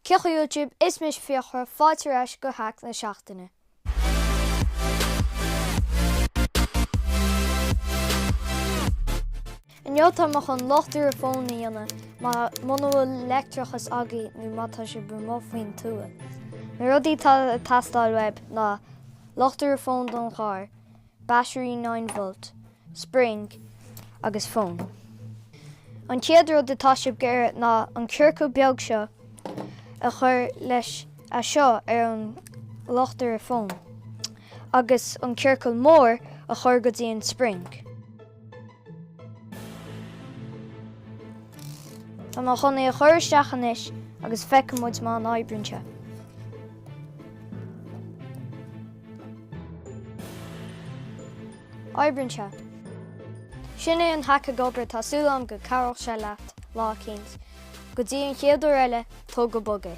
Cén chaoi a bhfuil sibh, is mise Fiachra, fáilte ar ais go Hack na Seachtaine. Inniu tá mé chun luchtaire fóin a dhéanamh muna bhfuil leictreachas agaibh nó má tá sibh amuigh faoin tuath. Na rudaí atá ag teastáil uaibh ná luchtaire fóin don charr, battery 9 volt, spring agus fón. An chéad rud atá sibh ag iarraidh ná an ciorcal beag seo a chur leis a seo ar an luchtaire fóin agus an ciorcal mór a chur go dtí an spring. Tá mé chun é a chur isteach anois agus feicfidh muid má oibríonn sé. Oibríonn sé. Sin é an hack ag obair, tá súil agam go cabhróidh sé leat lá eicínt. Go dtí an chéad uair eile, tóg go bog é.